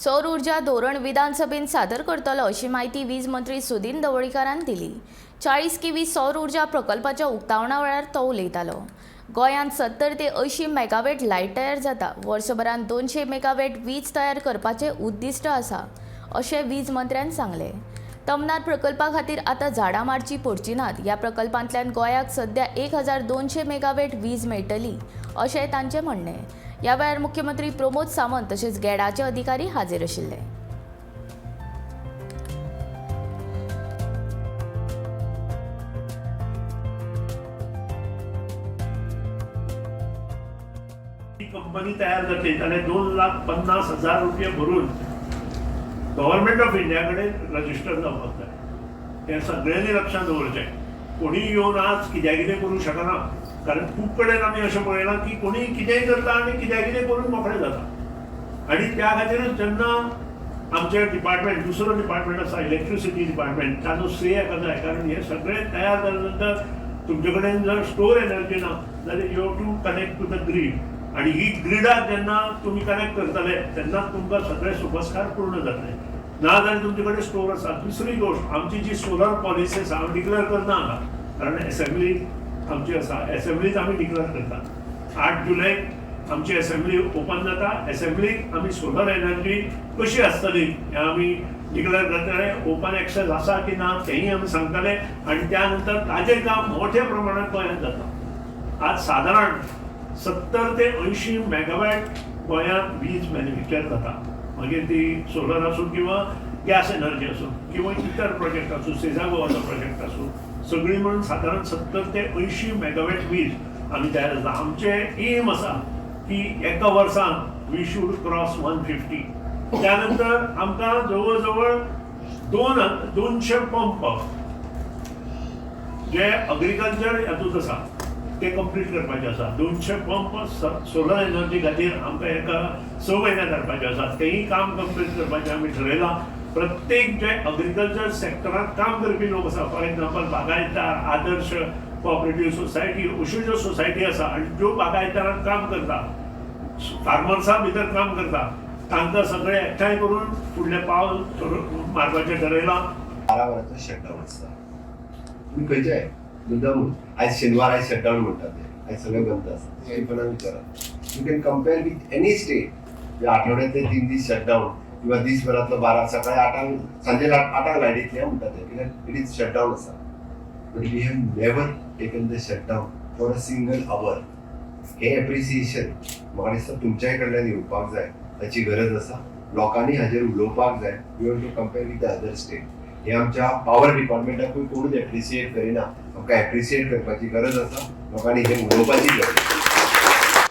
सौर ऊर्जा धोरण विधानसभेत सादर करतलो अशी म्हायती वीज मंत्री सुदिन ढवळीकारान दिली. 40 केव्ही सौर ऊर्जा प्रकल्पाच्या उक्तावणा वेळार तो उलयतालो. गोंयांत 70 ते 80 मेगावॅट लायट तयार जाता. वर्सभरांत 200 मेगावॅट वीज तयार करपाचें उद्दिश्ट आसा अशें वीज मंत्र्यान सांगलें. तमनार प्रकल्पा खातीर आतां झाडां मारची पडची नात. ह्या प्रकल्पांतल्यान गोंयाक सध्या 1200 मेगावॅट वीज मेळटली अशें तांचें म्हणणें. ह्या वेळार मुख्यमंत्री प्रमोद सावंत तशेंच गेडाचे अधिकारी हाजीर आशिल्ले. ही कंपनी तयार जातली जाल्यार 2,50,000 रुपये भरून गव्हर्मेंट ऑफ इंडिया कडेन रजिस्टर जावपाक जाय. हें सगळ्यांनी लक्षांत दवरचें. कोणी येवन आज कित्या कितें करूंक शकना, कारण खूब कडेन आमी अशें पळयलां की कोणी कितेंय करता आनी कित्या कितें करून मोकळे जाता. आनी त्या खातीरूच जेन्ना आमचें डिपार्टमेंट, दुसरो डिपार्टमेंट आसा इलेक्ट्रिसिटी डिपार्टमेंट, ताजो श्रेय हेका जाय, कारण हें सगळें तयार जाल्या नंतर तुमचे कडेन जर स्टोर एनर्जी ना जाल्यार you have to connect to the grid. आनी ही ग्रिडाक जेन्ना तुमी कनेक्ट करतले तेन्ना तुमकां सगळे सोपस्कार पूर्ण जातले, ना जाल्यार तुमचे कडेन स्टोर आसा. दुसरी गोश्ट, आमची जी सोलर पॉलिसी आसा, हांव डिक्लेअर करना हांगा, कारण एसेंब्ली आमची आसा, एसेंब्लीत आमी डिक्लेअर करता. 8 जुलयक आमची एसेंब्ली ओपन जाता. एसेंब्लीक आमी सोलर एनर्जी कशी आसतली हें आमी डिक्लेअर करतले. ओपन एक्सेस आसा की ना तेंय आमी सांगतले. आनी त्या नंतर ताजें काम मोठ्या प्रमाणात गोंयांत जाता. आज सादारण 70 ते 80 मेगावॅट गोंयांत वीज मॅन्युफॅक्चर जाता. मागीर ती सोलर आसूं किंवा गॅस एनर्जी आसूं किंवा इतर प्रोजेक्ट आसूं, सेजा गोवाचो प्रोजेक्ट आसूं, सगळीं म्हणून सादारण 70 ते 80 मेगावॅट वीज आमी तयार जाता. आमचें एम आसा की एका वर्सान we should cross 150. त्यानंतर आमकां जवळ जवळ 200 पंप जे अग्रिकल्चर हातूंत आसा ते कंप्लीट करपाचे आसा. 200 पंप सोलर एनर्जी खातीर आमकां एका 6 म्हयन्यात हाडपाचे आसा. तेंय काम कंप्लीट करपाचें आमी ठरयलां. प्रत्येक जे अग्रिकल्चर सेक्टरांत काम करपी लोक आसा, फॉर एक्झाम्पल बागायतदार, आदर्श कोऑपरेटीव सोसायटी, अश्यो ज्यो सोसायटी आसा आनी ज्यो बागायतदारांत काम करता, फार्मर्सा भितर काम करता, तांकां सगळें एकठांय करून फुडलें पावल मारपाचें ठरयलां. 12 वरांचो शटडावन आसता. तुमी खंयचे मुद्दामून आयज शेनवार, आयज शटडावन म्हणटात ते, आयज सगळें बंद आसता. स्टिफनाक विचारात. You can compare with any state. म्हणजे आठवड्यातले 3 दीस शटडावन किंवा दीसभरातलो 12, सकाळी 8क, सांजे 8क लायट येतली म्हणटा ते, कित्याक it is shutdown आसा. But we have never taken the shutdown for a single hour. हे एप्रिसिएशन म्हाका दिसता तुमच्याय कडल्यान येवपाक जाय, ताची गरज आसा. लोकांनी हाजेर उलोवपाक जाय. You have to compare with the other state. हे आमच्या पावर डिपार्टमेंटाकूय कोणूच एप्रिसिएट करिना. आमकां एप्रिसिएट करपाची गरज आसा, लोकांनी हे उलोवपाची गरज आसा.